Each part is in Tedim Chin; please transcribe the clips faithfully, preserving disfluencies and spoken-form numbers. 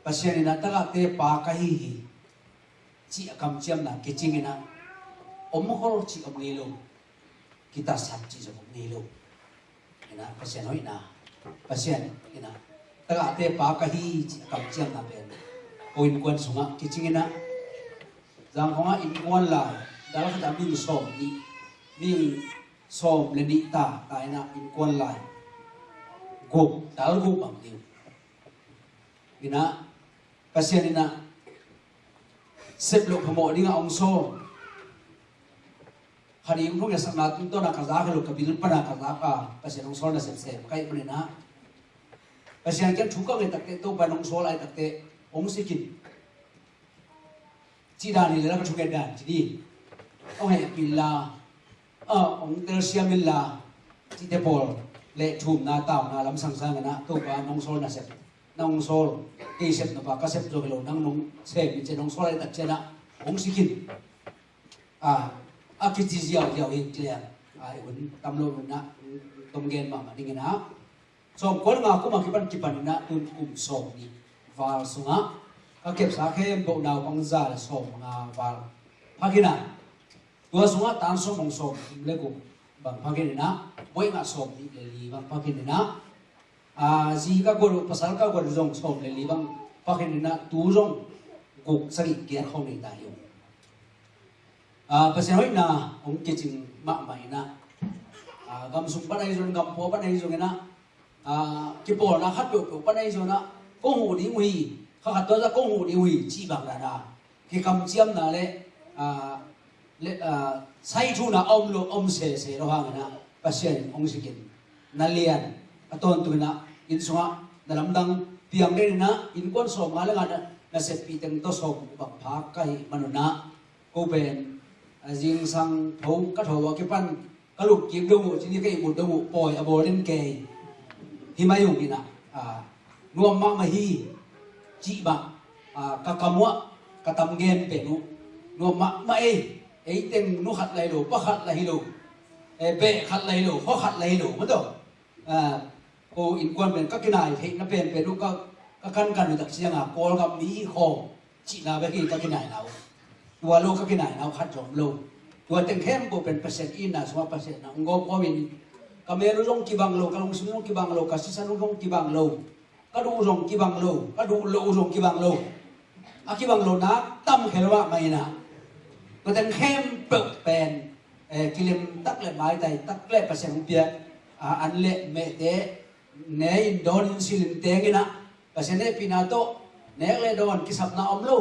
Pasian in ah tagahte pa ka hi hi cih a kamciamna kicing in ah om khol cih om ngei lo, kitatsak cih zong om ngei lo. In ah Pasian hoihna, Pasian in ah tagahte pa ka hi cih a kamciamna pen ko innkuan sungah kicing in ah, zangkhong ah innkuan lai dal khat ah ming sawm nih, ming sawm le nih ta ta in ah innkuan lai guk, dal guk bang ding. In ah Pasian in ah sep loh phamawh dingah hong sawl. Kha ding hong hong ngiatsakna tungtawn a ka zak hi lo, ka bil pan a ka zak a Pasian hong sawl nasep sem ka hih manin ah, Pasian kiang thu ka nget takteh, Topa in hong sawl lai takteh hong sik in cih dan hi leh la, ka thunget dan ci ding. Hong hehpih inla, ah, hong telsiam inla, cihte pawl le thumna tauna lamsang sangin ah Topa in hong sawl nasep, na hong sawl, kei sep nop a ka sep zo hi lo, nang nong sem in ci-in hong sawl lai tak ciangin ah hong sik in. Ah, a kici ziauziau hi ci leh, ah, i hun tam lo in ah tawm gen mahmah ding in ah, sawmkua le nga kum a kipan, kipan in ah tun kum sawm nih val sungah ka kepsa khempeuh naupang za le sawmnga val phak in ah, tua sungah tan sawm hong sawmthum le guk bang phak in ah, buaina sawmnih le li bang phak in ah, ah, zi ka guat uh, pasal ka guat uh zong sawm le li bang phak in ah, tu zong guk, sagih, giat khawng nei ta hi uh. Ah, Pasian hoihna hong kicing mahmah in ah, ah, gam sung pan ahi zongin, gam pua pan ahi zongin ah, ah, kipawlna khat peuhpeuh pan ahi zongin ah, kong huh ding uh hi, kha khat tua zah kong huh ding uh hi cih bang dan a kikamciamna le, ah, le, ah, saithuna a om lo, om sese lo hangin ah Pasian in hong sik in, na lian a tawntung in ah inn sungah na lamdang piang den in ah, innkuan sawmnga le nga na, na seppih teng tawh sawm bang phak ka hih manun ah, ko pen, a, zingsang tho ka tho a kipan ka lup kik dong uh, cih ni ka ihmut dong uh, pawi a bawl den kei. Hi mai ung in ah, a, nuam mahmah hi cih bang, a, ka kam uh ah ka tam gen pen uh, nuam mahmah ei, ei teng nu khat lah hi lo, pa khat lah hi lo, eh, beh khat lah hi lo, khua khat lah hi lo, maw taw. A, ko innkuan pen ka kinai theihna penpen uh ka, ka kankan uh tak ciang a, Kawlgam mi hi khawm cihna bek hi ka kinaina uh. Tua lo ka kinaina uh khat zong om lo. Tua teng khempeuh pen Pasian itna sungah Pasian in hong gawp khawm in, ka mel uh zong kibang lo, ka lungsim uh zong kibang lo, ka sisan uh zong kibang lo, ka duh uh zong kibang lo, ka duh loh uh zong kibang lo. A kibang lo nak tam khel mahmah in ah, tua teng khempeuh pen, eh, kilim tak le maitai tak le Pasian hong piak, a, an le mehte ne in dawn in sil in teng in ah, Pasian hehpihna tawh nek le dawn kisapna om lo.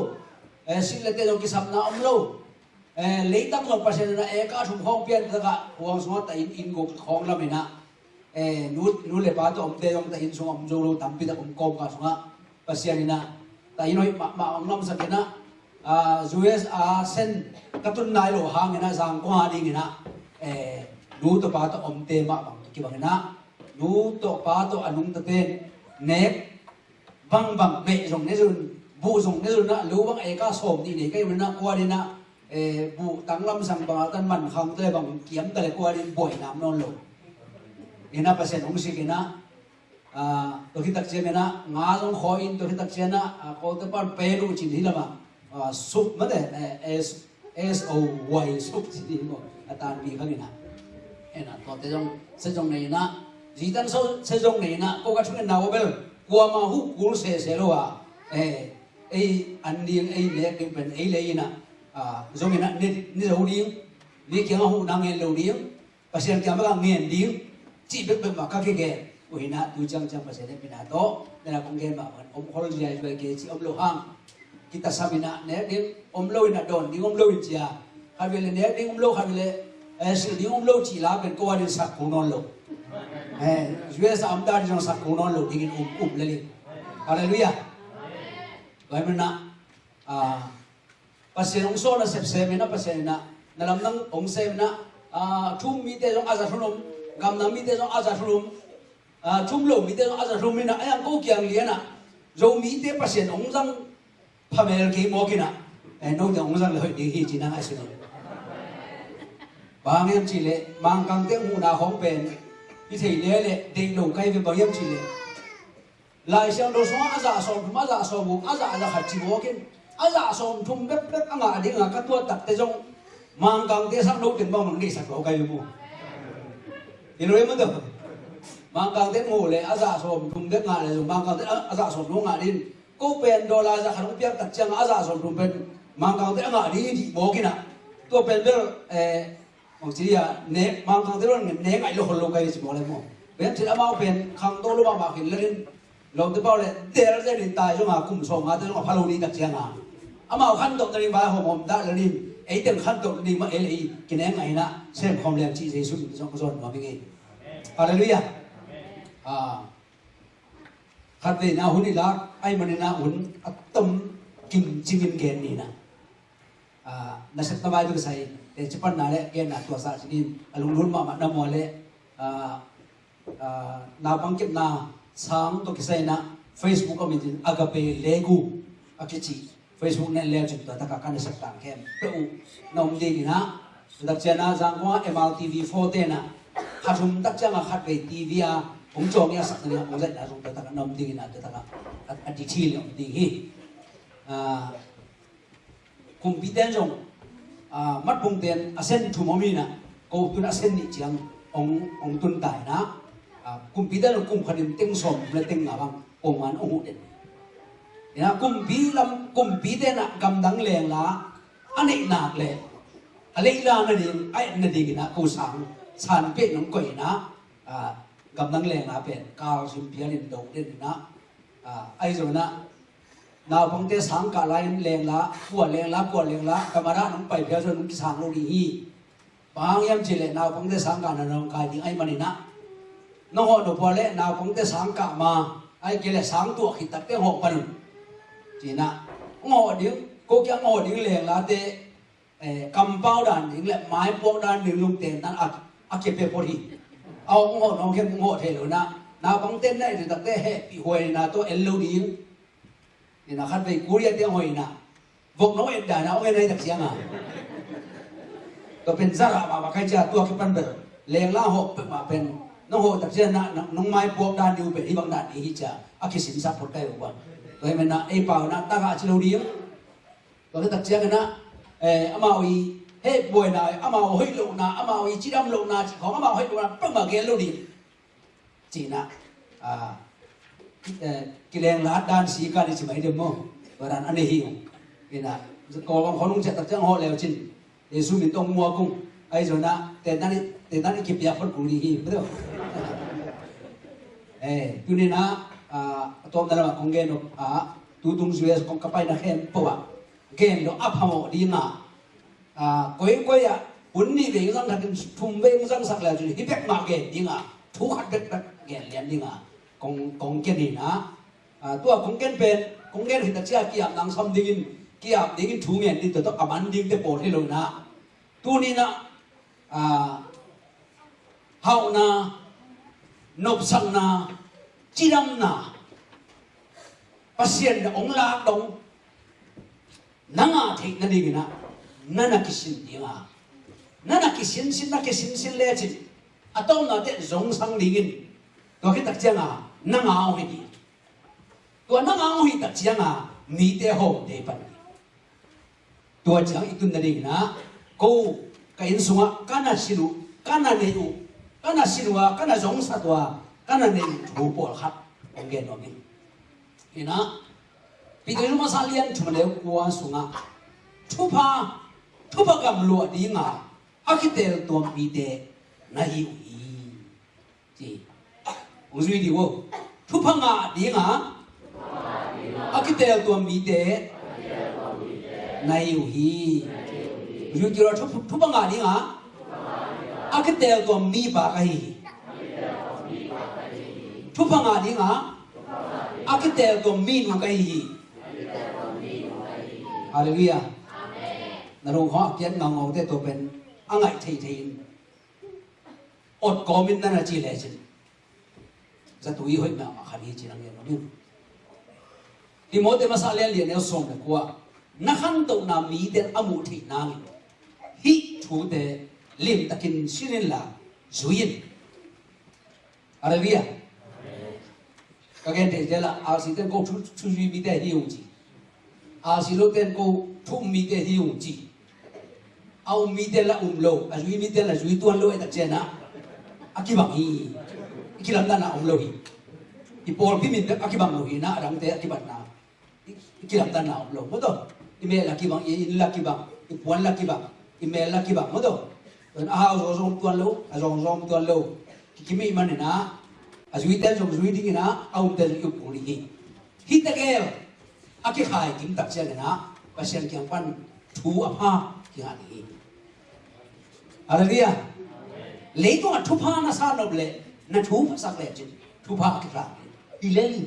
Eh, sil le teh zong kisapna om lo. Eh, leitang zong Pasian in ah eka thum khawng pian tak ah, huang sungah ta in, inn guk khawng lam in ah, eh, nu, nu le pa tawh omte zong ta inn sungah om zo lo, tampi tak om kawmkal sungah Pasian in ah ta inn hoih mahmah hong lamsak in ah, ah, U S A sen ka tun nai lo hangin ah, zangkong a dingin ah, eh, nu tawh pa tawh omte mah bang kibang in ah, nu tawh pa tawh a nungtate in nek bangbang, beh zong ne zong, buh zong ne zong in ah, lo bang eka sawm nih nei ka hih manin ah, kua din ah, eh, buh tanglam sang bang a tan man khang te bang kiam ta le kua din buai nam nawn lo. In ah Pasian hong sik in ah, ah, tua khit tak ciangin ah nga zong khawi in, tua khit tak ciangin ah, ah, Kawlte pan pelu cin hi lam ah, ah, sup mate, eh, S, S O Y, sup cin hi maw, a tanpi khang in ah. En ah, tuate zong, se zong nei in ah, zitan so, se zong nei in ah, ko ka thungetna uh bel kuama huh kul sese lo a, eh, ei an ding, ei nek ding pen ei lei in ah, ah, zong in ah, ne, ne zo ding, mi kiangah huhna ngen lo ding, Pasian kiang bek a ngen ding cih bekbek mah ka kigen uh hi in ah, tu ciangciang Pasian hehpihna tawh, na kong gen mah bangin om khol ziaizuai kei cih om lo hang. Kitasam in ah nek ding om lo in ah, dawn ding om lo in cia, khat vei leh nek ding om lo, khat vei leh, eh, silh ding om lo cih la pen ko a din sak kul nawn lo. Eh, U S A om ta ding zong sak kul nawn lo dingin um, um lel in. Halleluiah. Tua ahih manin ah, ah, Pasian hong sawl nasep sem in ah, Pasian in ah na lamdang hong sem in ah, ah, thu um mite zong a zat hun om, gamdang mite zong a zat hun om, ah, thu um lo mite zong a zat hun om in ah, a yang ko kiang lian ah Zomite Pasian hong zang phamel kei mawk in ah, eh, note hong zang le hoih ding hi ci-in ah ngaihsun in. Bang hang hiam cih leh Mangkangte hong huhna khawng pen i theih leh leh deih lo ka hi ve, bang hiam cih leh Lai Siangtho sungah a zah sawmthum, a zah sawmguk, a zah zakhat ci mawk in, a zah sawmthum bekbek a ngah dingah ka tuat takte zong Mangkangte sang no teng bang bang deihsak lo ka hi mu. Hi lo hi mu tawh. Mangkangte mu le a zah sawmthum bek ngah le zong Mangkangte a, a zah sawmthum ngah ding. Ko pen dollar zakhat hong piak tak ciangah a zah sawmthum pen Mangkangte a ngah ding i dih mawk inah. Tua pen bel, eh, Bang ci a, ne, Mangkangte lo ne ngai lo hol lo kai ci mawk le maw. Bang ci amau pen khangto lo mahmah khin lel in, lawmte pau le del zel in tai zong a kum sawm nga te zong a pha lo ni tak ciang a. Amau khantoh na ding vai hawm hawm dah lel in, ei teng khantoh na ding mah ei le ei kineng ngai na sem khawm leng ci Jesu min zong ka zawn nuam ing ei. Halleluiah. A, khat vei na hun i lak ai manin a hun a tom kim cingin gen ni na. Ah, nasepna vai tawh kisai teci panna le genna tuahsah cinin a lunglut mahmah na mua le, ah, ah, naupang kepna sang tawh kisai na Facebook a min cin Agape Legu a kici Facebook nen leu cin tua takah ka nasep tang khempeuh uh na om ding inah. Tua tak cianah Zangkong a M R T V four te na khat hum tak ciangah khat vei T V a hong cawng i a sak ding a hong zaihna zong tua takah na om ding inah tua takah a, a detail na om ding hi. Ah, Kumpite in zong, ah, matpungte in a sen thum om inah, ko tun a sen nih ciang hong, hong tun ta inah, ah, kumpite in zong kum khat in teng sawm le teng nga bang ko man hong huh den. Inah kumpi lam, kumpite inah gamdang lengla a neih nak le a leila nading a et nading inah ko sang sanpeh nong koih inah, ah, gamdang lengla pen kal sim phial in do den inah, ah, ahi zong inah naupangte sangkah lai-in lengla kua, lengla kua, lengla kamara nong pai phial zong nong kisang lo ding hi. Bang hang hiam cih leh naupangte sangkahna nong kai ding ahih manin ah, nong hawh nop uh leh naupangte sangkah ma, ahih kei leh sang tuah khit takte hong hawh pan un. Ci-in ah hong hawh ding, ko kiang hong hawh ding lenglate, eh, kampau dan ding le maipuak dan ding lungteng dan a, a kipia phot hi. A hong hawh nong khem hong hawh thei lo inah, naupangte na et takte hehpih huaina tawh en lo ding. Inah khat vei Korea te hong hoih inah, vok nong et dan a hong en ahi tak ciang a, tua pen zarah mahmah kai cia tua kipan bel lengla hawh peuhmah pen nong hawh tak ciang a nong maipuak dan ding uh pen hih bang dan ding hi cia a kisinsak phot kai uh a. Tua hih manin ah ei pau inah tagah ci lo ding. Tua hi tak ciang inah, eh, amau i hehpih huaina, amau hoih lohna, amau i cidam lohna cih khawng amau hoih lohna peuhmah gen lo ding. Ci-in ah, ah, ki-, eh, kilengla dan si ka ding ci mai ding maw. Tua dan a nei hi ung. Inah Kawlgam khua nong ciah tak ciang hawh leu cin Jesu min tawh muak ung. Ahi zong inah tetan i, tetan i kipia phot kul ding hi. Betul? Eh, tuni inah, ah, a tawpna lamah kong gen uh, ah, tutung U S kong ka paina khempeuh ah gen lo a phamawh ding a, ah, koikoi ah hun nih vei zang thakin thum vei zang sak leu cin hih bek mah gen ding a, thu khat bek bek gen lian ding a kong, kong ken inah, ah, tua kong ken pen kong gen khit tak ciang ki-ap nang sam dingin, ki-ap dingin thu ngen ding tua tawh a man dingte pawl hi lo inah. Tuni inah, ah, hauhna, nopsakna, cidamna, Pasian na hong lak dong na ngah theih nading inah na na kisin ding a, na na kisinsin, na kisinsin lecin a tawpna teh zongsang dingin tua khit tak ciang a na ngah uh hi ding. Tua na ngah uh hi tak ciang a mite hawm ding pan ding. Tua ciang i tun nading inah ko ka inn sungah ka na sin uh, ka na neih uh, ka na sin uh a, ka na zongsat uh a, ka na neih uh thu pawlkhat hong gen nuam ing. Inah Peter masa lian thum le kua sungah thupha, thupha gamluah ding a a kiteel tuam mite na hi uh hi. Ci. Hong zui dih uh. Thupha ngah ding a a kiteel tuam mite na hi uh hi. Hong zui dih uh, thu-, thupha ngah ding a a kiteel tuam mipa ka hi hi. Thupha ngah ding a a kiteel tuam minu ka hi hi. Halleluiah. Na lungkham a kiat ngaungaute tua pen a ngaih theithei in ot kawmin na na ci lecin zatui hoih mahmah khat hi ci-in a ngen nuam ing. Timote masa lian li a neu sawm le kua, na khantohna mite in a muh theih nangin hih thute limtakin sin inla zui in. Halleluiah. Ka gen thei zel ah, R C ten ko thu, thu zui mite hi ung ci. R C lo ten ko thu um mite hi ung ci. A um mite la um lo, a zui mite la zui tuan lo, e tak ciang ah a kibang hi. I kilamdanna om lo hi. I pawlpi min bek a kibang lo hi na, a dangte a kibatna i, i kilamdanna om lo. Maw taw, i mel la kibang, i inn la kibang, i puan la kibang, i mel la kibang, maw taw. A hau zawzawm tuan lo, a zawzawm tuan lo. Ki, kimih manin ah, a zuite zong zui dingin ah, a umte zong i up kul ding hi. Hih tegel a kikhai kim tak ciangin ah, Pasian kiang pan thu a pha kingah ding hi. Halleluiah. Leitungah thupha na sa nop leh, na thu phasak lecin thupha a kikha hi lel hi.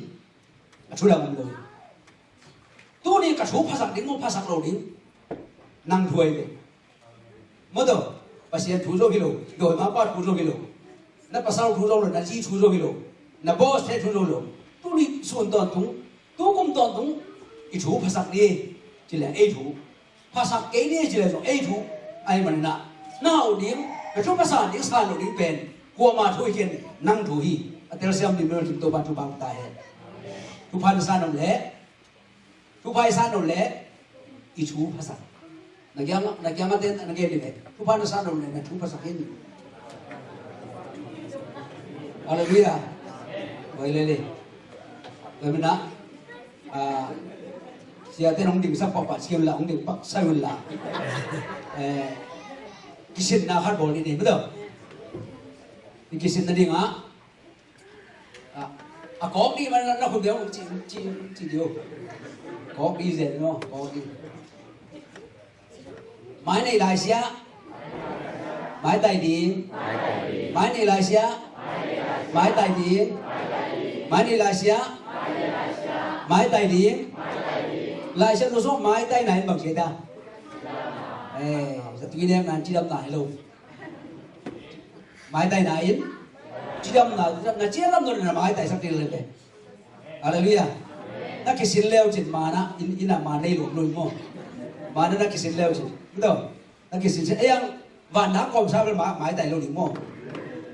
A thu dang om lo hi. Tuni ka thu phasak ding maw, phasak lo ding? Nang thu ahi ve. Maw taw, Pasian thu zo hi lo, dawimangpa thu zo hi lo, na pasal thu zo lo, na zi thu zo hi lo, na boss te thu zo lo. Tuni sun tawntung, tu kum tawntung i thu phasak ni ci leng ei thu. Phasak kei ni ci leng zong ei thu. Ahih manin ah, na hau ding, na thu phasak ding, sa lo ding pen kuama thu hi kei, nang thu hi. A telsiam ding mel kim Topa thupha ta hen. Thupha na sa nop leh, thupha i sa nop leh, i thu phasak. Na kiang, na kiang a ten, na gen ding leh, thupha na sa nop leh, na thu phasak in. Halleluiah. Oi lele. Oi mina. Ah, siate hong ding sak pakpak siam la, hong ding pak sai un la. Eh, kisinna khat bawl ni ni, betul? Kisinna ding ah. A, a kawk dih man na khut deuh ci, ci, ci deuh. Kawk dih zen maw, kawk dih. Mai nei lai siah. Maitai ding. Mai nei lai siah. Maitai ding. Mai nei lai siah. Maitai ding. Lai siah lo sawk maitai na in bang ci ta. Eh, sa tui nem nan cidam na hi lo. Maitai na in, cidam na, na cidam na, na maitai sak ding lel ve. Halleluiah. Na kisin leu cin mana in, ina ma nei lo lo maw. Mana na kisin leu cin. Nto, na kisin cin. Eyang, vana kawmsa bel ma, maitai lo ding maw.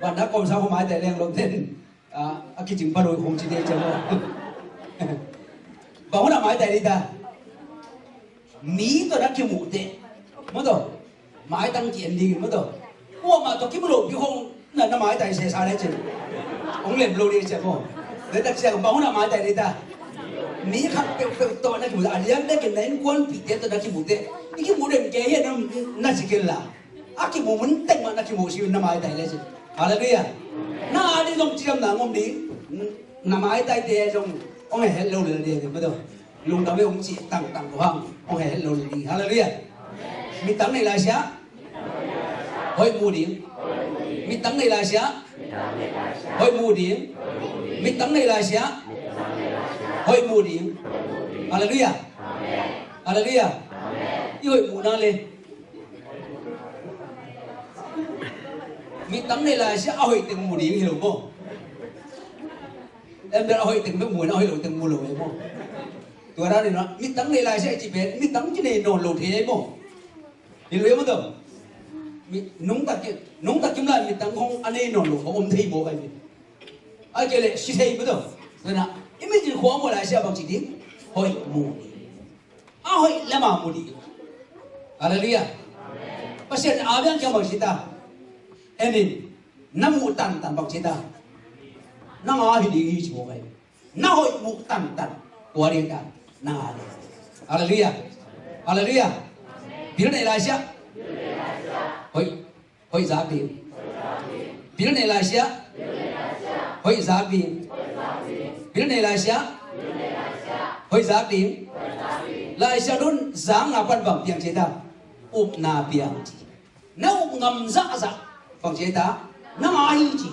Vana kawmsa ko maitai leng lo den. Ah, a kicing pa lo kong ci ding cin maw. Bang huna maitai ding ta. Mi tawh na kimuh teh, maw taw, maitang ci en ding, maw taw. Kuamah tawh kimu lo pi hong na, na maitai sesa le cin. Hong lem lo ding ciah maw. Leh tak ciah bang huna maitai ding ta. Mi khat peuhpeuh tawh na kimuh teh, a lian bekin na innkuanpihte tawh na kimuh teh, i kimuh den kei hi a na, na ci kei la. A kimuh mun teng mah na kimuh si na maitai le cin. Halleluiah. Na a ding zong cidamna ngom ding. Na maitaite zong hong hehet lo lel ding, maw taw. Lungdam e, hong cih tangtang ko hang, hong hehet lo lel ding. Halleluiah. Mittang nei lai siah. Hoih mu ding. Mittang nei lai siah. Hoih mu ding. Mittang nei lai siah. Hoih mu ding. Halleluiah. Halleluiah. I hoih muhna le. Mittang nei lai siah a hoih teng mu ding hi lo maw. Em bel a hoih teng bek mu, a hoih lo teng mu lo e maw. Tua dan in ah, mittang nei lai siah i ci pen, mittang ci nei nawn lo thei e maw. Hi lo e maw taw. Mi, nungta kim, nungta kim lai mittang hong a nei nawn lo, hong om thei maw kai mi. Ai kei leh si thei maw taw. Tua na, i mi cin khua maw lai siah bang ci ding. Hoih mu ding. A hoih lam a mu ding. Halleluiah. Pasian a biang kiang bang ci ta. En in, na muh tantan bang ci ta. Nang a hi ding hi ci maw kai. Na hoih muh tantan. Tua ding ta. Nang a ding. Halleluiah. Halleluiah. Bil nei lai siah. Hoih. Hoih zak ding. Bil nei lai siah. Hoih zak ding. Bil nei lai siah. Hoih zak ding. Lai siah dun zakna pan bang piang ci ta. Upna piang ci. Na up ngam zahzah bang ci ta. Nang a hi ci.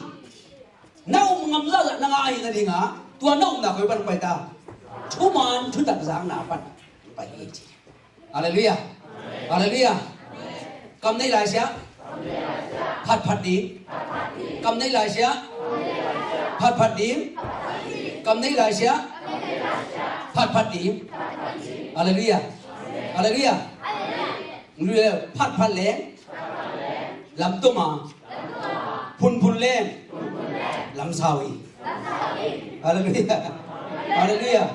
Na up ngam zahzah nang a hi nading a. Tua na upna koi pan pai ta. Thuman thutak zakna pan pai hi ci. Halleluiah. Halleluiah. Kam nei lai siah. Phatphat ding. Kam nei lai siah. Phatphat ding. Kam nei lai siah. Phatphat ding. Halleluiah. Halleluiah. Phatphat leng lamtom a, phunphun leng lamsau hi. Halleluiah. Halleluiah.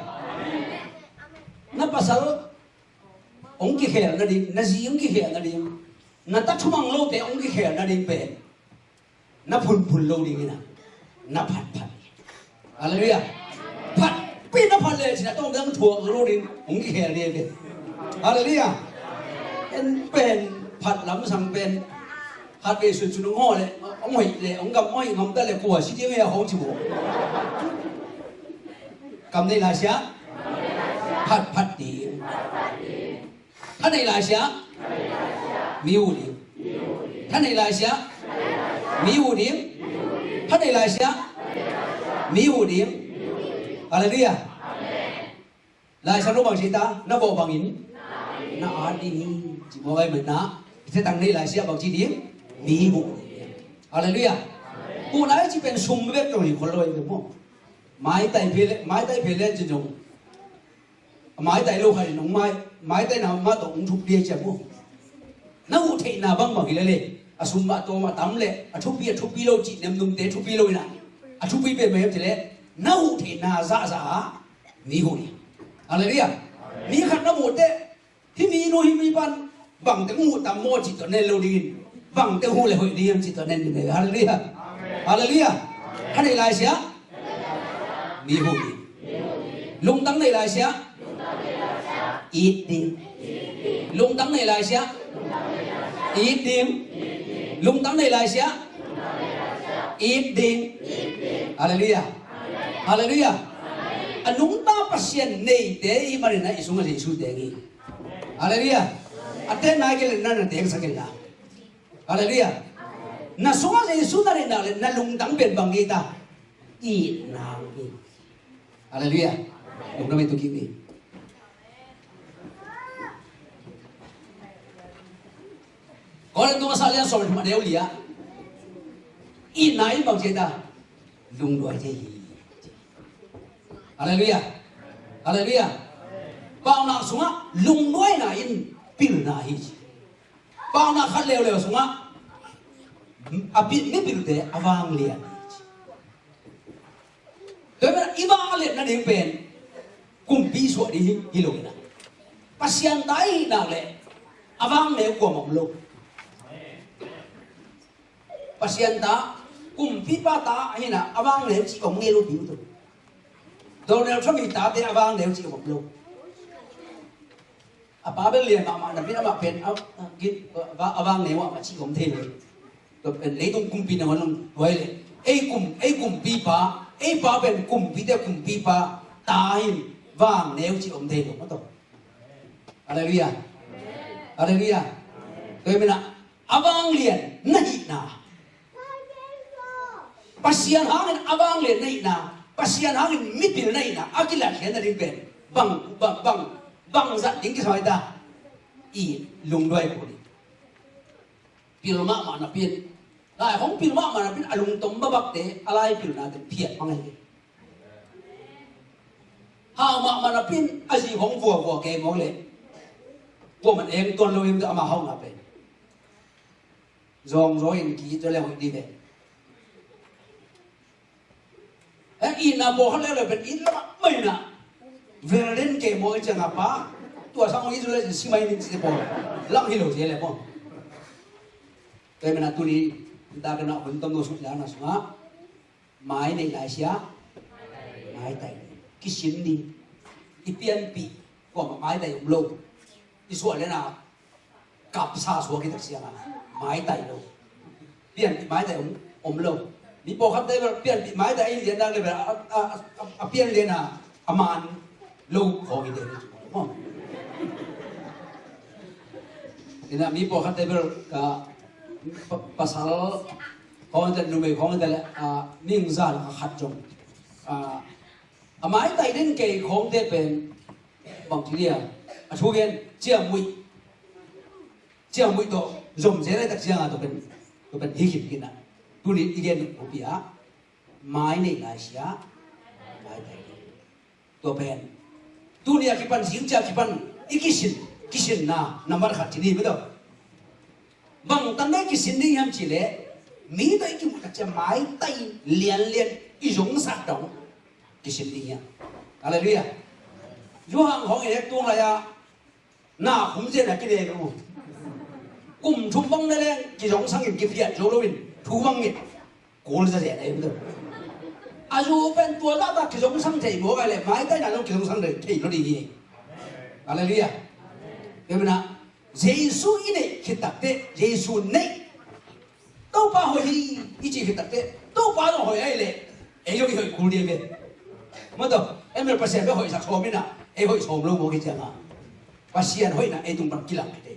Na pasal hong kikhel nading, na zi hong kikhel nading, na ta thumang lote hong kikhel nading pen na phunphun lo ding ina, na phatphat. Halleluiah. Phat pi na phat le cina tawng dang thuak lo ding hong kikhel ding. Halleluiah. En pen phat lam sang pen hat ve sun sun hong haw le hong hoih le hong gam hoih ngam ta le kua si ding a hong ci bo. Kam nei lai sia. Phat phat ding. Tha nei lai sia. Mi hu ding. Tha nei lai sia. Mi hu ding. Tha nei lai sia. Mi hu ding. Halleluiah. Lai Siangtho bang ci ta, na vawh bangin na at ding hi. Ci mawk ai man na. Hih tang nei lai sia bang ci ding. Mi hu ding. Halleluiah. Hu lai ci pen sum bek tong hi khol lo ai bek maw. Maitai phe le, maitai phe le ci zong. A maitai lo khat in hong mai, maitai na mah tawh hong thup dia ciang uh. Na huh theihna bangbang hi lele, a sum mah tawm a tam le, a thupi, a thupi lo cih nemnumte thupi lo inah, a thupi pen mah hiam cih leh, na huh theihna zahzah ah mi huh hi. Halleluiah. Mi khat na muh teh, hih mi nu hih mi pan bangteng huh tam maw cih tawh nen lo dingin, bangteng huh le hoih ding hiam cih tawh nen ding. Halleluiah. Halleluiah. Kha nei lai sia. Mi huh ding. Lungtang nei lai sia. It ding. Lungtang nei lai sia. It ding. Lungtang nei lai sia. It ding. Halleluiah. Halleluiah. A nungta Pasian neite i manin a i sungah Jesu teng hi. Halleluiah. A tenna i kei le na na tengsak in la. Halleluiah. Na sungah Jesu na rihna le na lungtang pen bang hi ta. Itna hi. Halleluiah. Lungdam hi tu kik ni. Korintu masa lian sawm thum a neu li ah. Itna in bang ci ta. Lungduai thei hi. Halleluiah. Halleluiah. Paunak sungah lungduaina in pilna hi ci. Paunak khat leuleu sungah a pi-, mipilte a vanglian hi ci. Tua pen i vanglian nading pen kumpi suah ding hi, hi lo inah. Pasian ta i hihnak le a vangneu kuamah om lo. Pasian ta, kumpipa ta a hinah a vangneu cih om ngei lo pi uh tu. Donald Trump i tate a vangneu cih om lo. A pa bel lian mahmah napi amah pen a, a, a, a vangneu ah a cih om thei lo. Tua pen leitung kumpi nangawn lam tuai le. Ei kum, ei kumpipa, ei pa pen kumpite kumpipa ta hin vangneu cih om thei lo maw tawh. Halleluiah. Halleluiah. Tua hi menah a vanglian na hihna. Pasian hangin a vanglian na hihna. Pasian hangin mipil na hihna. A kilatlian na ding pen. Bang, bang, bang, bang zat ding kisam ai ta. I lungduai ko ding. Pil mahmah napi in. Lai hong pil mahmah napi in a lungtom babakte a lai pilna te phiat mang hi. Hau mahmah napi in a zi hong vuavua kei mawk leh. Kuaman eng tuan lo in amah hauhna pen. Zawngzaw in ki tua le hoih dih ve. He itna pawlkhat leuleu pen it lamah mah inah. Velden kei maw i ciang a pa. Tua sang hong it zu le si mai ning ci pawl. Lang hi lo cia le maw. Tua hi menah tuni. Nta kena hun tom no suk lana sungah. Mai nei lai sia. Maitai. Kisin ding. I pianpih. Kuamah maitai om lo. I suah lena. Kapsa suak hi tak siang a, maitai lo. Pianpih maitai om, om lo. Mi pawlkhatte bel pianpih maitai in lian dak le bel a, a, a, a pian lian a, a man lo khawng hi te. Ina mi pawlkhatte bel ka, pa, pasal khawng te, numei khawng te le, a, ningzan a khat zong. A, a maitai den kei khawng te pen, bang ci dia, a thu gen, ciammuih. Ciammuih tawh zom zel lai tak cianga tua pen, tua pen hi khin khin a. Tuni i gen uh pi a, mai nei lai sia, maitai. Tua pen. Tuni a kipan, zing cia kipan, i kisin, kisinna, nambat khat ci ni mah tawh. Bang tan dei kisin ding hiam cih leh, mi tawh i kimuh tak cia maitai lianlian i zong sak dong. Kisin ding hiam. Halleluiah. Zuhang khawng i nek tuang lai-ah na khum cian a kine lo. Kum thum bang na leng kizongsang in kiphiat zo loin thu bang nget. Kul zazen a hi. A zu pen tua zahtak kizongsang thei mawk a leh maitaina zong kizongsang thei lo ding hi. Halleluiah. Tua manin ah Jesu i neih khit takteh, Jesu neih, Topa hoih hi i cih khit takteh, Topa zong hoih ahih leh ei zong i hoih kul ding ve. Maw taw, ei bel Pasian bek hoihsak sawm in ah ei hoih sawm lo mawk hi ciangin Pasian hoihna ei tung pan kilang hi te.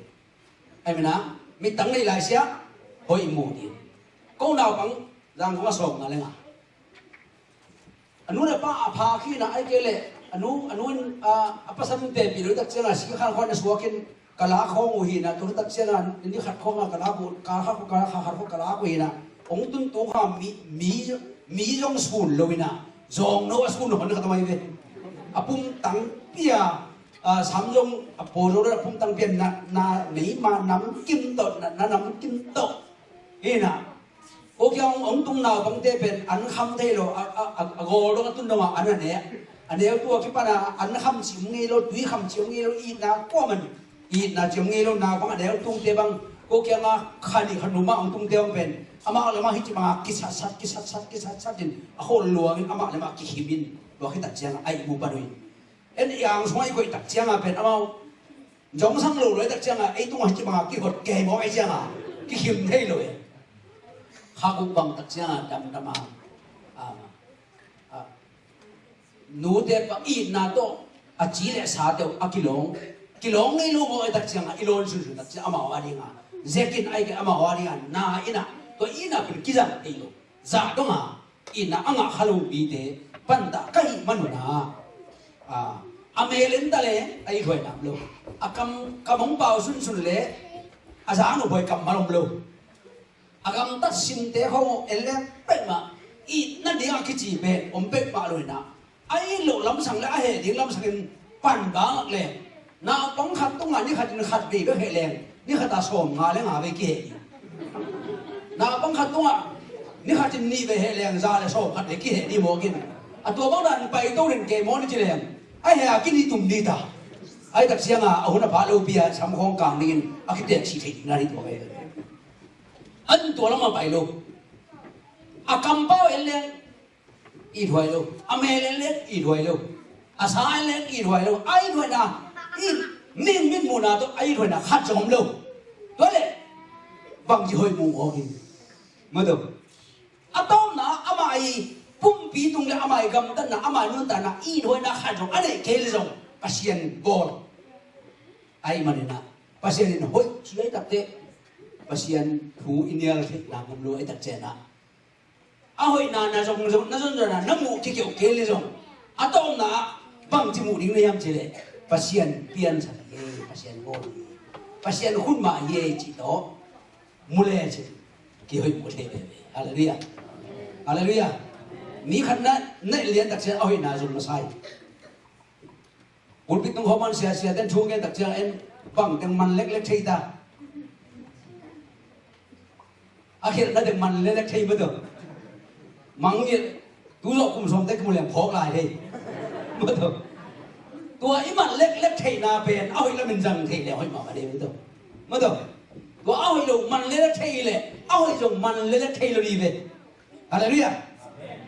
Ahih manin ah mittang neih lai siah hoih mu ding. Ko naupang Zangkong a sawm nga le nga, a nu le pa a pha khin a, ahih kei leh a nu, a nu in, a, a pasal in pepih lo tak ciangin sikha khawng a suak in ka lak khawng uh hi in ah, tua tak ciangin ni khat khawng a ka lak uh, ka khat, ka khat khawng ka lak uh hi in ah, hong tun tung kha mi, mi, mi zong sun lo in ah, zawngno a sun hon khat a mai ve. A pumtang pia, a, sam zong a pawl zo lo a pumtang pia na, na, meima namkim tawh, na, na namkim tawh hi in ah, ko kiang hong tung naupangte pen an kham thei lo, a, a, a, a gawl dong a tun dong a an a ne. A neu tua kipan a an kham cih om ngei lo, tui kham cih om ngei lo, itna kuaman itna cih om ngei lo, naupang a neu tungte bang, ko kiang a kha nih kha thum a hong tungte bang pen amah le amah hih ci bang a kisatsat, kisatsat, kisatsat in a khol luang in amah le amah kihim in, tua khit tak ciangin a ihmu pan uh hi. En i ang sungah i koih tak ciangin pen amau zongsang lo lo tak ciangin ei tungah hih ci bang a kihot kei mawk ei ciangin kikhim thei lo e. Kha guk bang tak ciangin damdam a, a, a, nute pa itna tawh a ci le sate uh a kilawng, kilawng ngei lo mawk ei tak ciangin i lawn sunsun tak ciangin amau a dingin zekin ahih kei leh amau a dingin na in ah, tua itna pen kizang thei lo. Zah dong a itna a ngah kha lo mite pantah ka hih man un ah, a, a mel en ta leh a ithuaina om lo. A kam, kam hong pau sunsun leh a zang uh huai kammal om lo. A gamtat simte khawng en leng peuhmah, itna ding a kici pen om peuhmah lo in ah, a it loh lamsang le a heh ding lamsang in pan bang leh, naupang khat tungah ni khat in khat vei bek heh leng ni khat a sawm nga le nga vei kiheh ding. Naupang khat tungah ni khat in nih vei heh leng za le sawm khat vei kiheh ding mawk in, a tua bang dan pai to ring kei mawk ni ci leng a heh a kini tum ni ta. Ahih tak ciangin a hun a pha lopi a sam khawng kang dingin a kiteksi thei ding na hi tua vei. An tua lamah pai lo. A kampau en leng ithuai lo. A mel en leng ithuai lo. A sa en leng ithuai lo. A ithuaina, i, min, min muhna tawh a ithuaina khat zong om lo. Tua leh bangci hoih mu mawk hi. Maw taw. A tawpna amah i pumpi tung le amah i gamtatna, amah i nuntakna, ithuaina khat zong a neih kei leh zong Pasian bawl. Ahih manin ah Pasian in hoih ci ahih takteh Pasian thu i nial theihna om lo ahih tak ciangin ah, a hoihna na zong, zong, na zon zong na, na muh kikeu kei leh zong, a tawpna ah bangci muh ding na hiam cih leh Pasian piansak hi, Pasian bawl hi, Pasian hun mah hi cih tawh mu le cin kihoih mu thei veve. Halleluiah. Halleluiah. Mi khat na, na lian tak ciang a hoihna zong masa hi. Pulpit tung khawng man siasia ten thu ngen tak ciang en bang teng man leklek thei ta. A khialhna teng man leklek thei maw taw. Mang ngiat tu zawh kum sawm te kimu leng phawk lai thei maw taw. Tua i man leklek theihna pen a hoih lamin zang thei le hoih mahmah dei maw taw. Maw taw. Tua a hoih lo man leklek thei le a hoih zong man leklek thei lo ni ve. Halleluiah.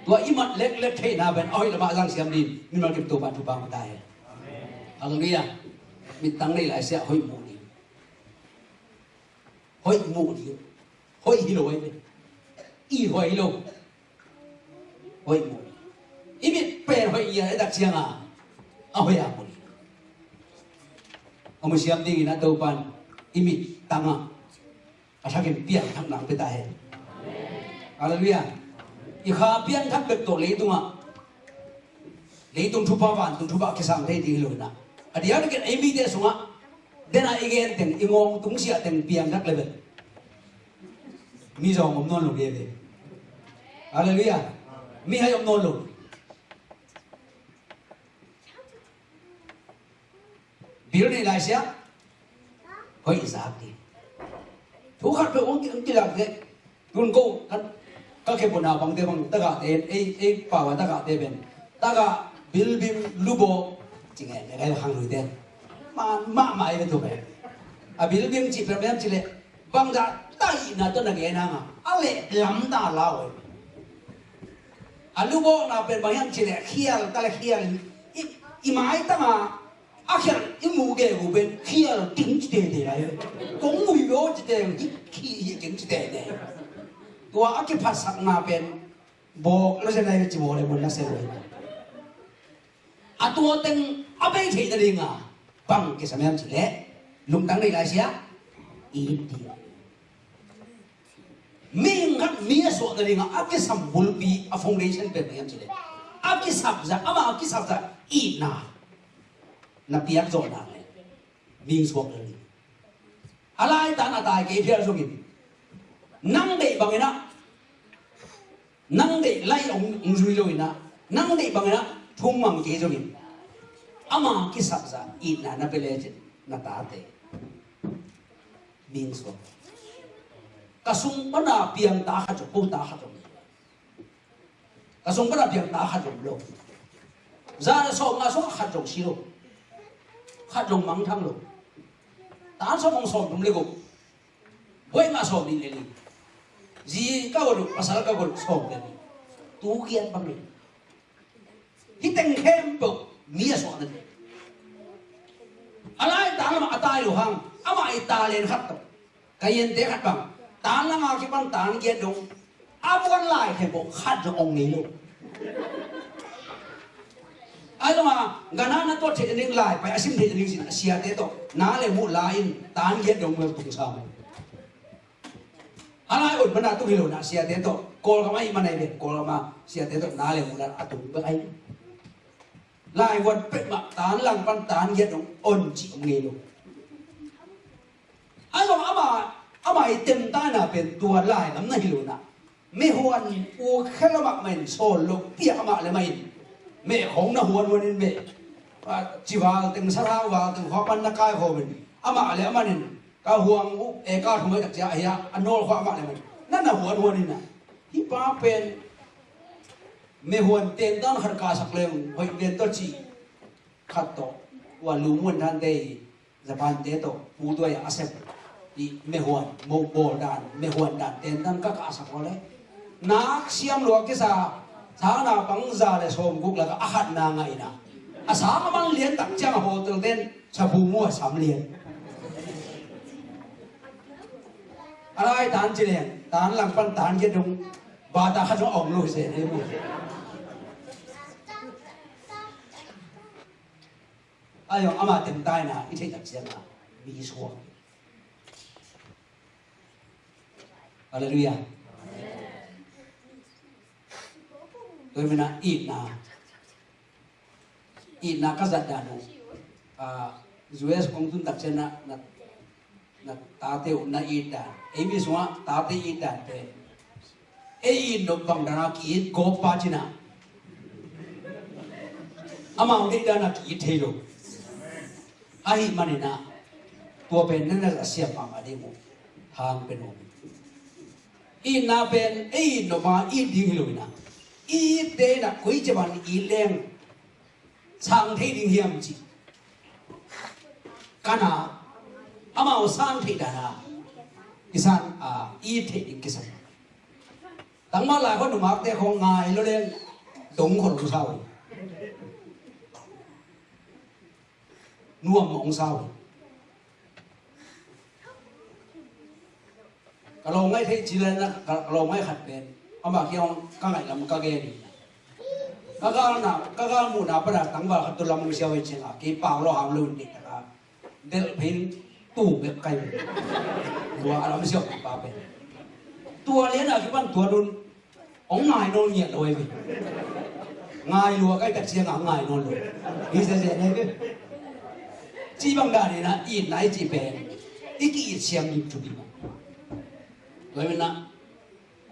Tua i man leklek theihna pen a hoih lamah zang siam ding mimal kim Topa thupha hong pia ta hen. Halleluiah. Mittang nei lai siah hoih mu ding. Hoih mu ding. Hoih hi lo ahi ve. I hoih hi lo. Hoih mu ding. I mit pen hoih i a, i tak ciangin a hoih a mu ding. A mu siam dingin a Topan i mittang ah a thakin piangthak nang pia ta hen. Halleluiah. I kha piangthak bek tawh leitungah, leitung thupha, vantung thupha kisam thei ding hi lo in ah, a diakdiakin ei mite sungah dena i gen teng, i ngawng tungsiah teng piangthak le bel mi zawng om nawn lo ve ve. Halleluiah. Mihai om nawn lo. Bil nei lai siah hoih zak ding. Thu khat peuh hong ki, hong kizak teh. Tun ko ka, ka khe puna bangte bang tagahte, ei, ei pau a tagahte pen, tagah Bilbing, lubawk, ci ngei ngei kai khang lui te. Ma ma mai ve tu ve. A bilbing ci per mem ci le. Bang da tai na to na ge na ma. A le lam da la we. A lubawk na pen bang hiam ci le khial ta le khial. I, i mai ta ma. A khial i mu ge u pen khial ting ci te te lai. Kong mu yo ci te hi khi hi ting ci te te. Tua a kiphasak na pen bawk lo se nai ci bawk le mun na se lo. A tua teng a bei thei na ding a bang kisam hiam ci le lungtang nei lai sia. I ti. Mi khat mi a suah na ding a a kisam bulpi a foundation pen bang hiam ci le. A kisap za ama a kisap za itna. Na piak zawh na le. Ming suak na ding. A lai tan a tai kei phial zongin. Nang deih bangin ah. Nang deih lai ong, ong zui lo in ah. Nang deih bangin ah. Thum mang kei zongin. Ama kisap za itna na pe le cin na tate. Ming suak. Ka sung pana piang ta khat zong, ko ta khat zong. Ka sung pana piang ta khat zong lo. Za na sawm nga sung khat zong si lo. Khat zong mangthang lo. Tan sawm hong sawm tum le guk. Buai nga sawm ni le ni. Zi ka gol, pasal ka gol sawm le ni. Tu kian bang ni. Hi teng khem peuh mi a suak na ni. A lai ta lama a tai lo hang. Ama i ta len khat tawh. Ka yente khat bang. Tan lama kipan tan giat dong. A buan lai khem peuh khat zong ong ngei lo. Ai lama gana na tuat thei ning lai pai a sim thei ning sin a siate tawh. Na le mu lai in tan giat dong mel tung sa mai. A lai un mana tung hi lo na siate tawh. Kawlgam ai mana i ve. Kawlgam a siate tawh na le mu lai a tung bek ai. Lai wan pek ma tan lang pan tan giat dong on ci ngei lo. Ai zong ama, ama i tem ta na pen tua lai lam na hi lo na. Me huan u khe lamah main sawl lo piah amah le main. Me khong na huan huan in me. Cival teng sarau val teng khua pan na kai khawm in. Amah le amah in. Ka huang uh e ka thum ai tak cia ahi a a nawl khua amah le main. Na na huan huan in na. Hi pa pen me huan ten tan khat ka sak leng hoih pen tawh ci. Khat tawh. Ua lum huan dan te i. Japan te tawh pu tuai a sem i mehuan mo bawl dan mehuan dan ten dan ka ka sak le nak siam lua kisa sana pang za le sawm guk laka a khat na ngai na a sang a mang lian tak ciang a hotel ten sabu mu a sam lian a lai tan ci lian tan lang pan tan ke dung ba ta kha zong ong lo se ne mu. Ai zong ama tem taina i theih tak ciang a mi suak. Halleluiah. Tua mina itna itna ka zat dan uh. U S kong tun tak ciang na na tate uh na it dan ei mi sungah tate it dan te ei it nop bang dana ki it gawp pa cina amau deih dana ki it thei lo. Ahi manina tua pen nana a siam mahmah ding uh hang pen uh. Itna pen ei it nop banga it ding hi lo ina it te ina koi ciaman it leng sang thei ding hiam ci. Kana amau san thei dana kisan a i thei ding kisan. Tangma lai khon numakte khong ngai lo leng dong khon lo sau. Nuam mong sau. Ka lo ngai thei ci le na ka lo ngai khat pen ama kiang ka ngai lam ka gen ni. Ka gal na ka gal mu na pa da tangval khat tu lam siau i chenga ki pau lo ham lo ni ta ka del pin tu bek kai. Tua alam siau pa pen tua le na ki pan tua dun. Ong ngai nawn ngiat lo ei ve. Ngai lua kai tak ciang a ngai nawn lo. Hi se se nei ve. Ci bang dan ina itna i ci pen i ki it siam lim thupi ma. Tua ina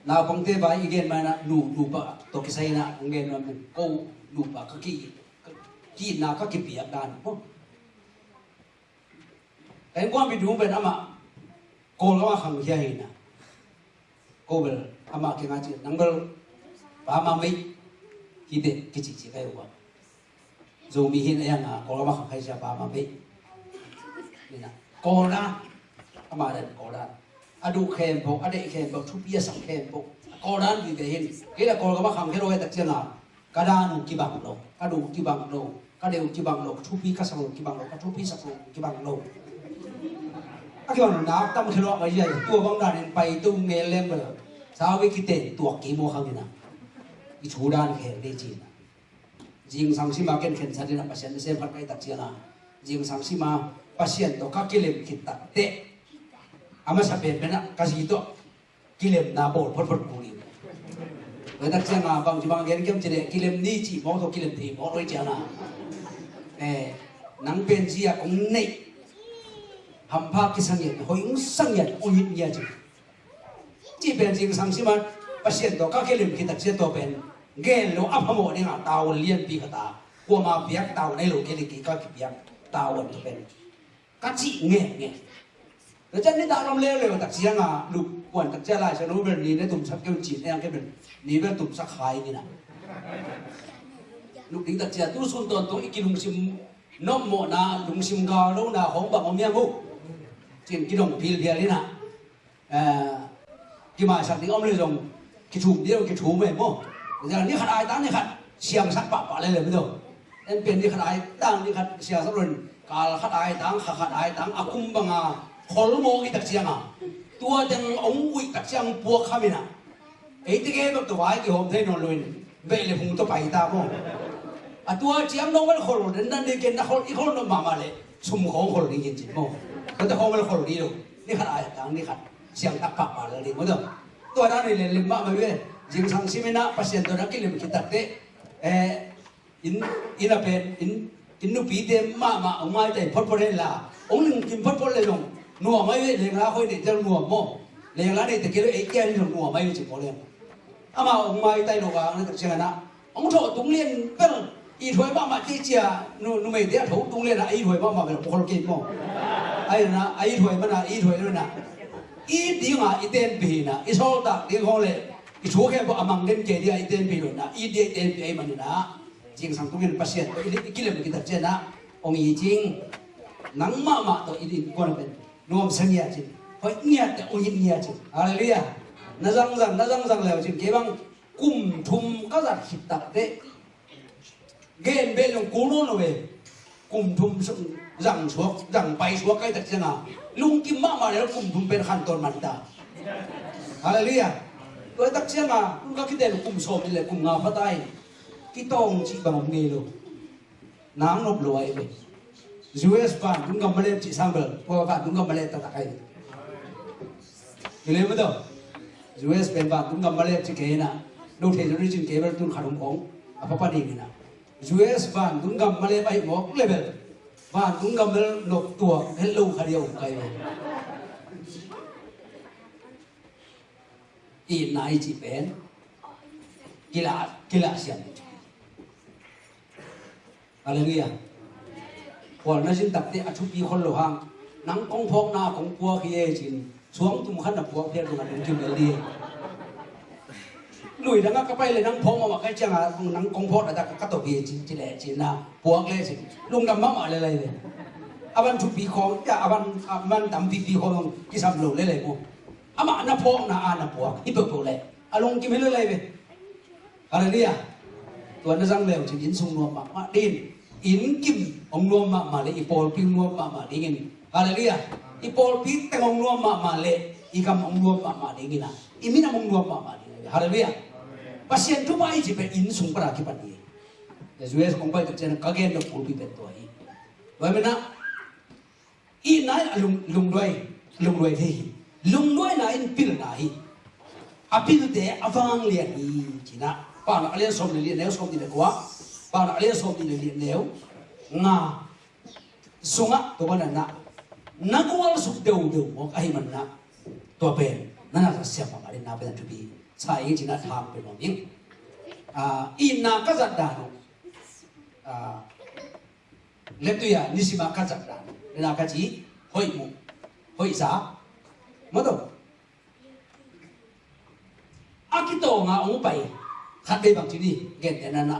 naupangte vai i gen ma ina nu nupa tawh kisai ina ong gen ma ko nupa ka ki ki itna ka kipiak dan. Ka innkuan pi dum pen amah Kawl amah khang khia hi na. Ko bel amah kiangah ci nang bel pa mah mei hi teh kici ci kai uh a. Zomi hi-in a iang a Kawlgam a khangkhai siapa mah beh. Ni na Kawldan, amah dan Kawldan. A duh khempeuh, a deih khempeuh, thupi a sak khempeuh Kawldan vive hi-in. Kei la Kawlgam a khangkhia lo hi tak ciang a, ka dan uh kibang lo, ka duh kibang lo, ka deih uh kibang lo, ka thupi ka sak lo kibang lo, ka thupi sak lo kibang lo. A kibang nak tam khia lo a, tua bang danin pai tu ngel leng bel, sau i kiten tuak kei maw khang hi na. I thu dan khel dei ci na. Zingsang sima ken khensat in a Pasian nasem khat ka hih tak ciang a, zingsang sima Pasian tawh ka kilem khit tak teh, a masa penpen ah ka zi tawh kilemna bawl photphot kul hi. Tua tak ciang a bangci bang gen kiam cih leh kilem ni cih mawk tawh kilem thei mawk lo hi ciang a, eh, nang pen zi a kong neih hampha kisa ngiat, hoih hong sa ngiat, hong it ngiat cih. Cih pen zingsang sima Pasian tawh ka kilem khit tak ciang tua pen gen lo a phamawh ding a tavuan lianpi khat a, kuama piak tavuan ahi lo kei le kei ka kipiak tavuan tua pen ka cih ngekngek. Tua ciang nitak lam leuleu tak ciang a, luk kuan tak ciang Lai Siangtho bel ni na tumsak kei un cih, na iang kei bel ni bel tumsak khai ni na. Luk ding tak ciang tu sun tawntung i kilungsim nopmawhna, lungsim gal lona khawng bang om hiam uh? Cin kidong philphial hi na. Eh, kimaisak ding om le zong kithum ding zong kithum e maw. Ni khat ai tang ni khat siangsak pahpah le le maw. En pen ni khat ai tang ni khat siangsak lo in, kal khat ai tang, kha khat ai tang, a kum banga khol mawk i tak ciang a, tua teng hong uih tak ciang puak kha mi na. Eite ke bek tawh vai kihawm thei nawn lo in, veih le phung tawh pai ta maw. A tua ciang dong vel khol den dan ding ken na khol, i khol nop mahmah le sum khawng khol ding ken cin maw. Tua te khawng vel khol ding lo. Ni khat ai tang ni khat siang tak pahpah lel ding maw. Tua dan i len lim mahmah ve. Zingsang simin ah Pasian tawh na kilem khit tak teh, eh, inn, inn a pen, inn, inn nupite mahmah hong maitai photphot hen la, hong lungkim photphot le zong nuam ahi ve. Lengla khoi neih tel nuam maw. Lengla neih te kei lo, ei kia hi zong nuam ahi ve ci pawl leng. Amah hong maitai lo a, na tak ciang a na hong thawh tung lian bel, ithuai mahmah kei cia, nu, numeite a tho tung lian a, a ithuai mahmah bel a pukhol kei maw. Ahi na, a ithuai mana, a ithuai lo na. I dinga i tenpih hi na, i sawltak ding khawng le i thu khempeuh a mang den kei dia i tenpih lo na, i dia i tenpih ahi manin ah, zingsang tungin Pasian tawh i, i kilem khit tak ciang ah hong it cing. Nang mahmah tawh i innkuan a pen nuamsa ngiat cin, hoih ngiat teh hong it ngiat cin. Halleluiah. Na zangzang, na zangzang leu cin. Kei bang kum thum ka zat khit tak teh, gen beh lung kul nawn lo ve. Kum thum zang suak, zang pai suak ka hih tak ciang a, lungkim mahmah le kum thum pen khantawn man ta. Halleluiah. Tua hih tak ciang a, tun ka kiten kum sawm nih le kum nga pha ta hi. Kitawng cih bang om ngei lo. Nang nop lo ahi ve. U S vantung gam malep cih sang bel, tua vantung gam malep taktak ahi ve. Hi le maw taw. U S pen vantung gam malep cih kei na. No thei zong cin kei bel tun khat om khong a papa ding hi na. U S vantung gam malep ahi mawk le bel, vantung gam bel nop tuak het lo kha dia om kai ve. Itna i cih pen kilah, kilah siam. Halleluiah. Paul na zin takte a thupi khol lo hang. Nang kong phawkna kong puak hi e cin, suang tum khat na puak phial tungah lungkim lel ding. Lui dangah ka pai le nang phawk mahmah kai ciangah nang kong phawkna dak ka tawp hi e cin, ci le cin na puak le cin, lungdam mahmah le lai le. A van thupi khawng, a van, a van tampipi khawng kisam lo le lai mu. Amah na phawkna a na puak hi peuhpeuh le a lungkim hi le lai ve. Halleluiah. Tua na zang leu cin inn sung nuam mahmah dingin, inn kim hong nuam mahmah le i pawlpi hong nuam mahmah dingin. Halleluiah. I pawlpi teng hong nuam mahmah le i gam hong nuam mahmah dingin a, i minam hong nuam mahmah dingin. Halleluiah. Pasian thupha i cih pen inn sung pan a kipan hi. U S kong pai tak ciang ka gen dok pulpit pen tua hi. Tua hi mena. Itna in a lung, lungduai, lungduai thei hi. Lungduaina in pilna hi. A pilte a vanglian hi. Cina Paunak a lian sawm le li a neu sawm nih le kua. Paunak a lian sawm nih le li a neu nga sungah tua banana na gualsuk deudeu mawk ahi manna, tua pen na na siam mahmah ding na pen a thupi. Sa ing cina thang pen mawk ing. Ah, itna ka zat dan uh. Ah, Letui a nisim a ka zat dan, na ka ci, hoih mu, hoih za. Maw taw. A kitawng a hong pai khat vei bang ci ni, gentehna na,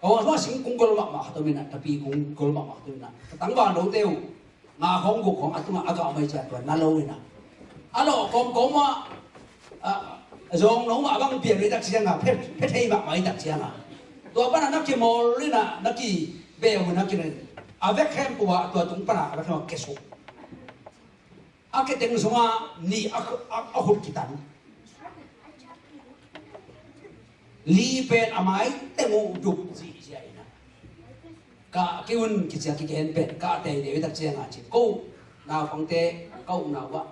Ka huang sungah singkung gol mahmah khat om in ah, tapi kung gol mahmah khat om in ah, ka tangval note uh nga khawng guk khawng a tungah a gah mai ciah tua na lo in ah, a lawh kawmkawm ah, a zawng no mah a bang pian i tak ciangah phe, phe thei mahmah i tak ciangah, tua panah na kimawl in ah na kibeu in ah kinen, a vek khempeuh ah tua tung panah a vek khempeuh ah kesuk. A keteng sungah nih a, a, a khut kitan. Li pen a mai teng uh dup zihziah in ah, ka ki un kicia kigen pen ka teitei uh i tak ciangah cin ko naupangte ka ukna uh ah,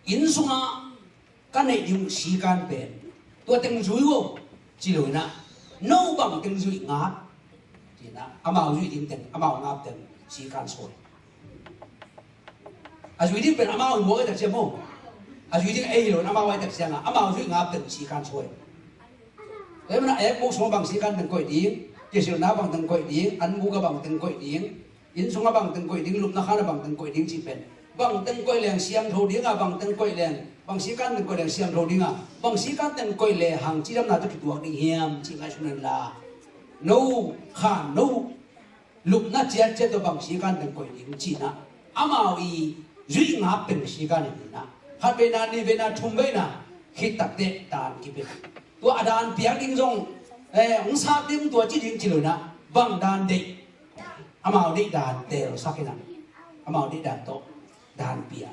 inn sungah ka neih ding uh sikan pen tua teng zui uh ci lo in ah, no bang teng zuih ngap ci in ah, amau zuih ding teng, amau ngap teng sikan sawi. A zui ding pen amau hi maw, ei tak ciang maw? A zui ding ei hi lo in amau a, ei tak ciangah amau zuih ngap teng sikan sawi. Tua hi manah ekbuk sungah bang sikan teng koih ding, kisilna bang teng koih ding, anbuk ah bang teng koih ding, inn sungah bang teng koih ding, lupna khan ah bang teng koih ding cih pen, bang teng koih leng siangtho ding a, bang teng koih leng, bang sikan teng koih leng siangtho ding a, bang sikan teng koih le hang cidamna tawh kituak ding hiam cih ngaihsun inla, no khan, no lupna ciatciat tawh bang sikan teng koih ding ci in ah, amau i zuih ngap teng sikan in ah, khat veina, nih veina, thum veina khit takteh daan kipia. Tua a daan piak ding zong, eh, hong sat ding tua ci ding ci lo in ah, bang daan deih, amau deih daan teelsak in ah, amau deih daan tawh daan pia.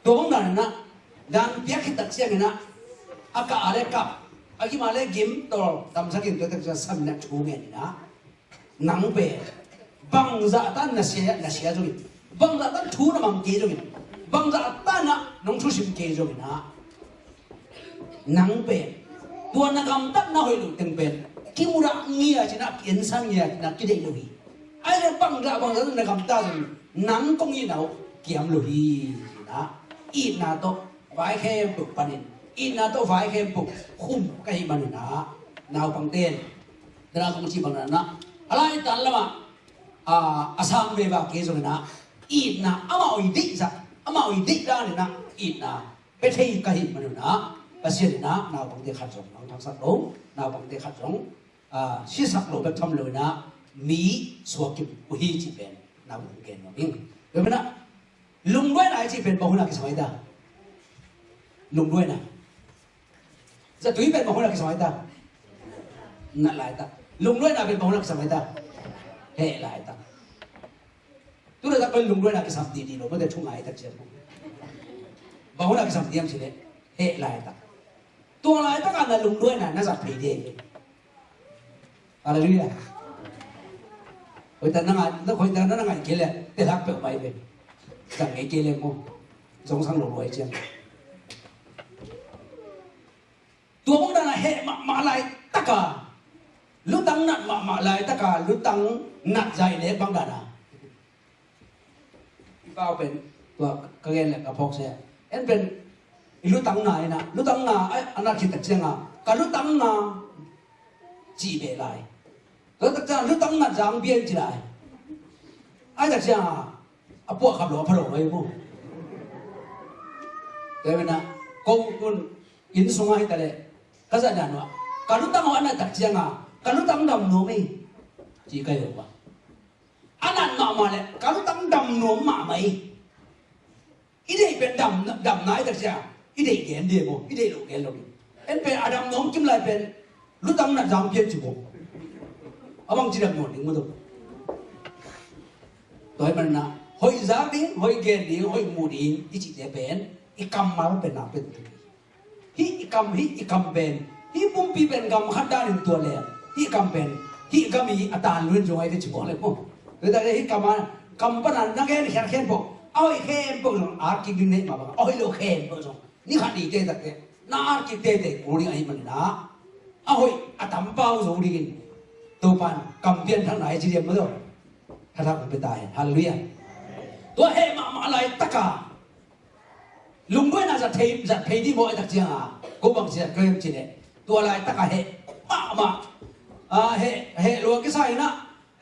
Tua bang daan in ah, daan piak khit tak ciangin ah, a kah a le kap, a gim a le gim, tawl damsak in tua tak ciang sam in ah thu ngen in ah, nang pen bangzah tan na sia, na sia zongin, bangzah tan thu na mang kei zongin, bangzah tan ah nong thusim kei zongin ah, nang pen tua na gamtatna hoih loh teng pen kimudah ngiat in ah, kiensan ngiat in ah, kideih lo hi. Ahih leh bangzah, bangzah na gamta zong nang kong itna uh kiam lo hi. Itna, itna tawh vai khempeuh panin, itna tawh vai khempeuh khum ka hih manin ah, naupangte in, dana kong cih bang dana, a laitan lamah, a, a sang veva kei zongin ah, itna amau i deih zah, amau i deih dan in ah itna pia thei ka hih manin ah, Pasian in ah naupangte khat zong hong thangsak lo, naupangte khat zong, a, sisak lo bek tham lo in ah, mi suak kim uh hi cih pen naupangte gen nuam ing. Tua pen ah, lungduaina i cih pen bang hun ah kisam ai ta? Lungduaina. Zatui pen bang hun ah kisam ai ta? Nat laitak. Lungduaina pen bang hun ah kisam ai ta? Heh laitak. Tu laitak pen lungduaina kisam didi lo, mate thu ngai tak ciang. Bang hun ah kisam diam cih leh, heh laitak. Tua laitak ah na lungduaina na zat phei ding. Halleluiah. Hoih tak na ngai, na hoih tak na ngai kei leh, telak peuh mai ve. Zang ngei kei leh maw, zong sang lo luai ciang. Tua bang dana heh mahmah laitak a, lutang nat mahmah laitak a, lutang nat zah i nek bang dana. I pau pen, tua ka gen leh ka phawk sia. En pen, i lutang na in ah, lutang na, ai, a nat khit tak ciang a, ka lutang na cih beh lai. Tua tak ciang lutang nat zang pian ci lai. Ai tak ciang a, a puah khap lo, a pha lo mai mu. Tua hi manah, ko kun inn sungah hi ta leh, ka zat dan uh ah, ka lutang uh a nat tak ciang a, ka lutang dam nuam ei, ci ka hi uh ah. A nat mahmah leh ka lutang dam nuam mahmah ei. I deih pen dam, dam nai tak sia, i deih gen dia maw, i deih lo gen lo. En pen a dam nuam kim lai pen lutang nat zang pian ci maw. A bang ci dam nuam ding maw tua. Tua hi manah, hoih zak ding, hoih gen ding, hoih mu ding i cihte pen i kammal pen nak pen. Hih i kam, hih i kam pen, hih pumpi pen gam khat danin tua leh, hih kam pen, hih gam i a tan luen zong ai ve ci bawl leh maw. Tua tak leh hih kam a, kam pana na gen khiat khempeuh, a hoih khempeuh zong a kik ding neih mah bang, a hoih lo khempeuh zong ni khat ni te tak leh na a kik tete kul ding ahih manin ah, a hoih a tam pau zo dingin Topan kam pianthakna i ci diam maw. Thathak hong pia ta hen. Halleluiah. Tua heh mahmah laitak a, lungduaina zat thei, zat thei dih maw, a tak ciang a, ko bang ci zat ko hiam cih leh, tua laitak a heh mahmah, a, heh, heh lua kisa in ah,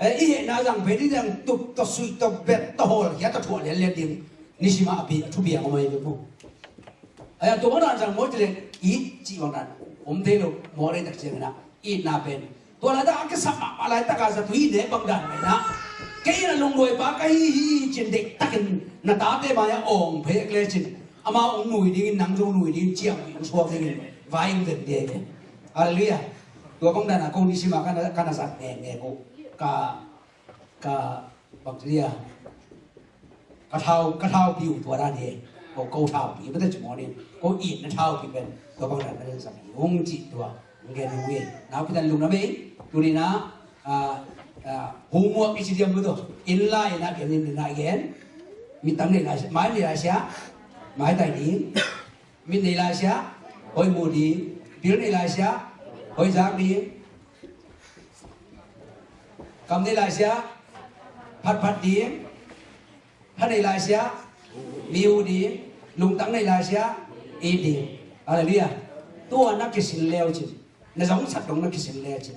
eh, i hehna zang phei dih ciang tup tawh suih tawh bet tawh hawl khia tawh thuah lianlian ding. Nisim a a pi, a thupi a om ahi ve maw. Ai a tua bang dan zang maw cih leh, it cih bang dan om thei lo maw, a tak ciang in ah, itna pen tua laitak a kisap mahmah laitak a zatui ne bang dan mai na. Kei in a lungduai pa ka hi hi cin deihtakin na tate mai a awng phek lecin amau hong nui dingin nang zong nui dingin ciang hong suak dingin vai hong den ding hi. Halleluiah. Tua bang dan a kong ni sima ka na zat ngenge ko ka ka bang ci dia ka thau ka thau piu tua dan hi. Ko ko thau piu bete ci mawnin ko itna thau piu pen tua bang dan na zat hi hong ci tua hong gen hong hi. Nau pitan lungna mei tuni na homework i ci diam lu to in lai na gen in na gen. Mitang nei lai sia mai nei lai sia mai tai ding. Mit nei lai sia hoih mu ding. Bil nei lai sia hoih zak ding. Kam nei lai sia phatphat ding. Pha nei lai sia miu ding. Lungtang nei lai sia it ding. Halleluiah. Tua na kisin leu cin na zongsak dong na kisin leu cin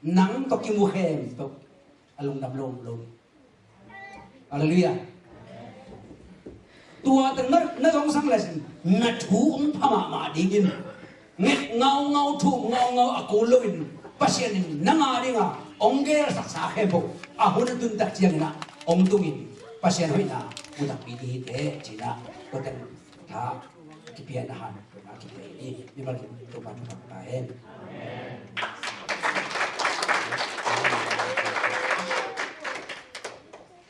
nang tawh kimu khem tawh a lungdam lo lo. Halleluiah. Tua teng na zongsang le sin na thu hong pha mahmah dingin nget ngaungau thu ngaungau a kul loin Pasian in nang a dinga hong gelsaksa khempeuh a hun a tuntak ciangin ah hong tungin Pasian hoihna mu takpi ding hi teh cinah tua teng tha kipian a han a kipia hi. Mimal kin Topa thupha ta hen.